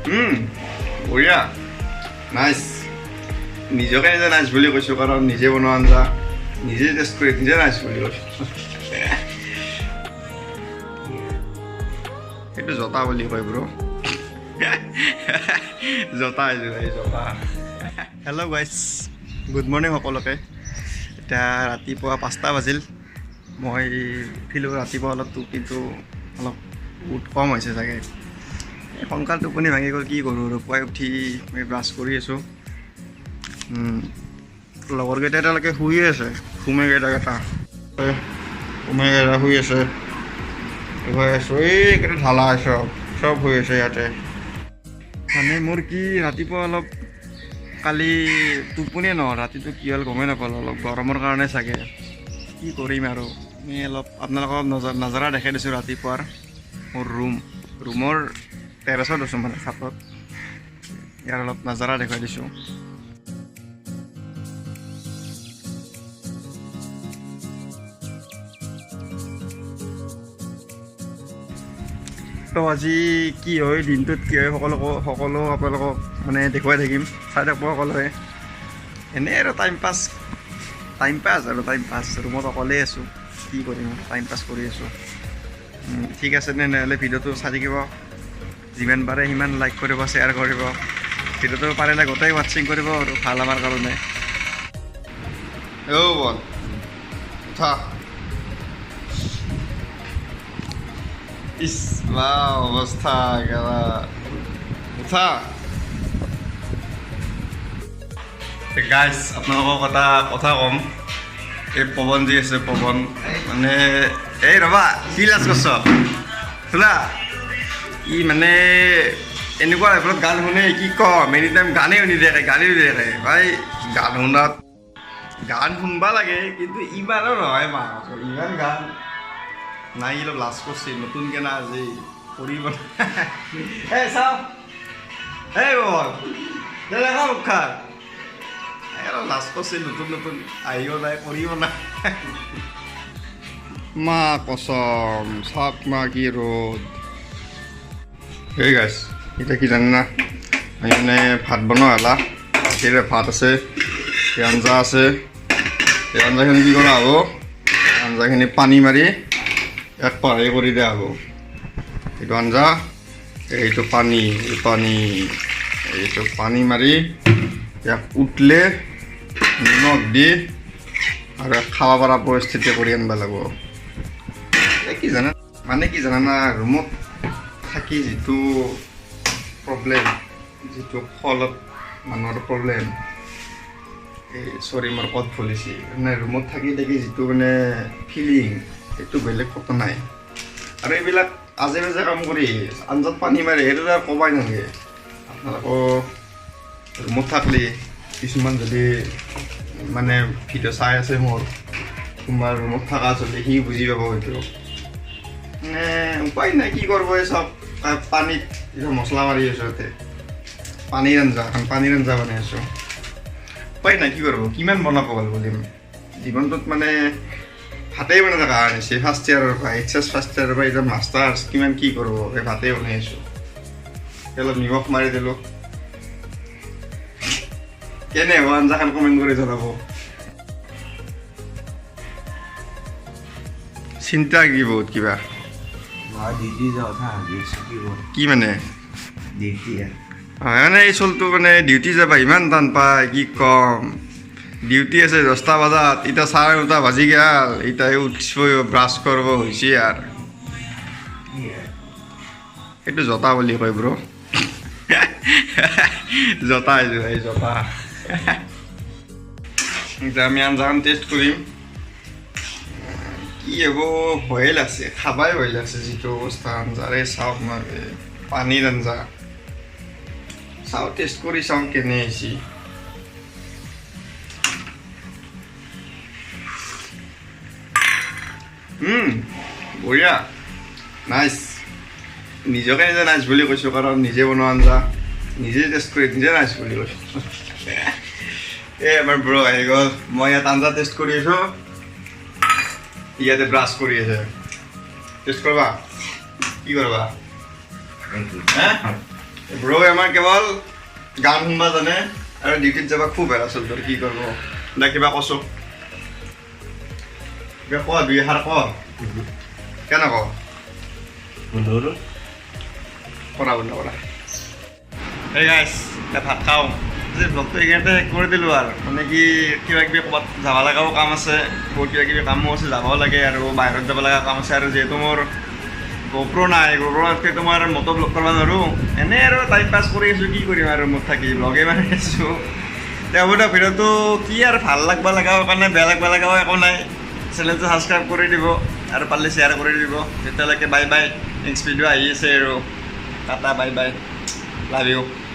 বঢ়িয়া, নাইচ। নিজকে নিজে নাইচ বুলি কৈছোঁ, কাৰণ নিজে বনোৱা আঞ্জা নিজে টেষ্ট কৰি নিজে নাইচ বুলি কৈছোঁ। সেইটো জতা বুলি কয় ব্ৰ, জতা এইযোৰ, এই জতা। হেল্ল' গাইজ, গুড মৰ্ণিং সকলোকে। এতিয়া ৰাতিপুৱা 5টা বাজিল। মই উঠিলোঁ ৰাতিপুৱা অলপ, টোপনিটো অলপ বহুত কম হৈছে চাগে, এই সোনকাল টোপনি ভাঙি গ'ল। কি কৰোঁ আৰু, পুৱাই উঠি মই ব্ৰাছ কৰি আছোঁ। লগৰকেইটা এতিয়ালৈকে শুইয়ে আছে। সোমে কেইটা শুই আছে, হৈ আছোঁ। এইকেইটা ঢালা চব চব শুই আছে ইয়াতে। মানে মোৰ কি ৰাতিপুৱা অলপ কালি টোপনিয়ে নহ'ল, ৰাতিটো কি হ'ল গমেই নাপালোঁ, অলপ গৰমৰ কাৰণে চাগে। কি কৰিম আৰু, মই অলপ আপোনালোকক নজৰা দেখাই দিছোঁ ৰাতিপুৱাৰ। মোৰ ৰুমৰ টেৰেছত আছোঁ, মানে ছাতত, ইয়াৰ অলপ নজৰা দেখুৱাই দিছোঁ। তো আজি কি হয়, দিনটোত কি হয়, সকলো আপোনালোকক মানে দেখুৱাই থাকিম, চাই থাকিব সকলোৱে। এনেই আৰু টাইম পাছ, টাইম পাছ আৰু টাইম পাছ। ৰুমত অকলেই আছোঁ, কি কৰিম, টাইম পাছ কৰি আছোঁ। ঠিক আছে, তেনেহ'লে ভিডিঅ'টো চাই থাকিব, যিমান পাৰে সিমান লাইক কৰিব, শ্বেয়াৰ কৰিব, ভিডিঅ'টো পাৰিলে গোটেই ৱাটছিং কৰিব আৰু ভাল আমাৰ কাৰণে। অ' বল উঠা। ইছ বা অৱস্থা গেলা, উঠা। গাইজ, আপোনালোকক এটা কথা ক'ম। এই পৱন যি আছে, পৱন মানে, এই ৰ'বা, কি লাজ কৰছ শুনা, ই মানে এনেকুৱা টাইপত গান শুনে, কি কম, এনি টাইম গানেই শুনি থাকে, গানেই শুনি থাকে। ভাই, গান শুনাত গান শুনবা লাগে, কিন্তু ইমানো নহয়, মা ইমান গান নাই। অলপ লাজ কৰছে নতুনকে না আজি কৰিব। এই চাওঁ, এই বল দেখা মুখাৰ, অলপ লাজ কৰছে, নতুন নতুন আহিব নাই, কৰিব নাই। মা কচম, চাওক মা কি ৰ'দ। এই গাইছ, এতিয়া কি জানে না, আমি মানে ভাত বনোৱা এলা। এতিয়া ভাত আছে, এই আঞ্জা আছে। এই আঞ্জাখিনি কি কৰা হ'ব, আঞ্জাখিনি পানী মাৰি এক পাহে কৰি দিয়া হ'ব। এইটো আঞ্জা, এইটো পানী, এই পানী, এইটো পানী মাৰি ইয়াক উতলে নিমখ দি আৰু খাব পৰা পৰিস্থিতি কৰি আনিব লাগিব। এই কি জানা, মানে কি জানা না, ৰুমত থাকি যিটো প্ৰব্লেম, যিটো ফলত মানুহৰ প্ৰব্লেম, এই চৰি, মোৰ ক'ত ভুলিছে, মানে ৰুমত থাকি থাকি যিটো মানে ফিলিং, সেইটো বেলেগ ক'তো নাই। আৰু এইবিলাক আজে বাজে কাম কৰি আঞ্জাত পানী মাৰে, সেইটো আৰু ক'বাই নালাগে। আপোনালোকৰ ৰুমত থাকলে কিছুমান যদি মানে ভিডিঅ' চাই আছে মোৰ, কোনোবা ৰুমত থকা চলি সি বুজি পাব সেইটো। মানে উপায় নাই, কি কৰিব, এই চব পানীত এতিয়া মছলা মাৰি আছোঁ, ইয়াতে পানীৰ আঞ্জা এখন, পানীৰ আঞ্জা বনাই আছোঁ। উপায় নাই, কি কৰিব, কিমান বনাব গ'ল বুলিম। জীৱনটোত মানে ভাতেই বনাই থকা আনিছে ফাৰ্ষ্ট ইয়াৰৰ পৰা, এইচ এছ ফাৰ্ষ্ট ইয়াৰৰ পৰা এতিয়া মাষ্টাৰ্ছ, কিমান কি কৰিব, এই ভাতেই বনাই আছোঁ। অলপ নিমখ মাৰি দিলোঁ। কেনে হ'ব আঞ্জাখন কমেণ্ট কৰি জনাব। চিন্তা কি বহুত কিবা কি মানে মানে এই চলটো মানে ডিউটি যাবা ইমান টান পায়, কি কম। ডিউটি আছে 10টা বজাত, এতিয়া 9:30 বাজি গ'ল, এতিয়া উঠিব, ব্ৰাছ কৰিব হৈছে আৰু। সেইটো জতা বুলি কয় ব্ৰ, জতা এইযোৰ, এই জতা। এতিয়া আমি আঞ্জাখন টেষ্ট কৰিম, কি হ'ব। ভয়ে লাগছে, খাবাই ভয় লাগছে যিটো অৱস্থা আঞ্জাৰে। চাওক না, পানীৰ আঞ্জা। চাওঁ, টেষ্ট কৰি চাওঁ কেনে হৈছে। বঢ়িয়া, নাইচ। নিজকে নিজে নাইচ বুলি কৈছোঁ, কাৰণ নিজে বনোৱা আঞ্জা নিজে টেষ্ট কৰি নিজে নাইচ বুলি কৈছোঁ। এই আমাৰ ব্ৰ আহি গ'ল। মই ইয়াত আঞ্জা টেষ্ট কৰি আছোঁ, ইয়াতে ব্ৰাছ কৰি আছে। টেষ্ট কৰবা, কি কৰবা? হা? ব্ৰ আমাৰ কেৱল গান শুনবা জানে আৰু ডিউটিত যাব খুব এৰা চলটোৰ। কি কৰিব দে, কিবা কচো, কিবা ক, দুই এষাৰ ক। কেনে ক? বন্ধু। কৰা, বন্ধ কৰা। এই গাইছ, এতিয়া ভাত খাওঁ। আজি ব্লগটো এইখিনিতে শেষ কৰি দিলোঁ আৰু মানে কি, কিবা কিবি ক'ৰবাত যাব লগাও কাম আছে, বহুত কিবা কিবি কামো আছে, যাবও লাগে আৰু বাহিৰত যাব লগা কাম আছে। আৰু যিহেতু মোৰ গোপ্ৰ' নাই, গোপ্ৰ' নাথাকে তোমাৰ মটো ব্লগ কৰিব নোৱাৰোঁ। এনেই আৰু টাইম পাছ কৰি আছোঁ, কি কৰিম আৰু ৰুমত থাকি ব্লগে মাৰি আছোঁ। তে হ'ব দিয়ক। ভিডিঅ'টো কি আৰু, ভাল লাগবা লগাও কাৰণে বেয়া লাগবা লগাও একো নাই। চেনেলটো ছাবস্ক্ৰাইব কৰি দিব আৰু পাৰিলে শ্বেয়াৰ কৰি দিব। তেতিয়ালৈকে বাই বাই। নেক্সট ভিডিঅ' আহি আছে আৰু। Tata, bye bye, love you.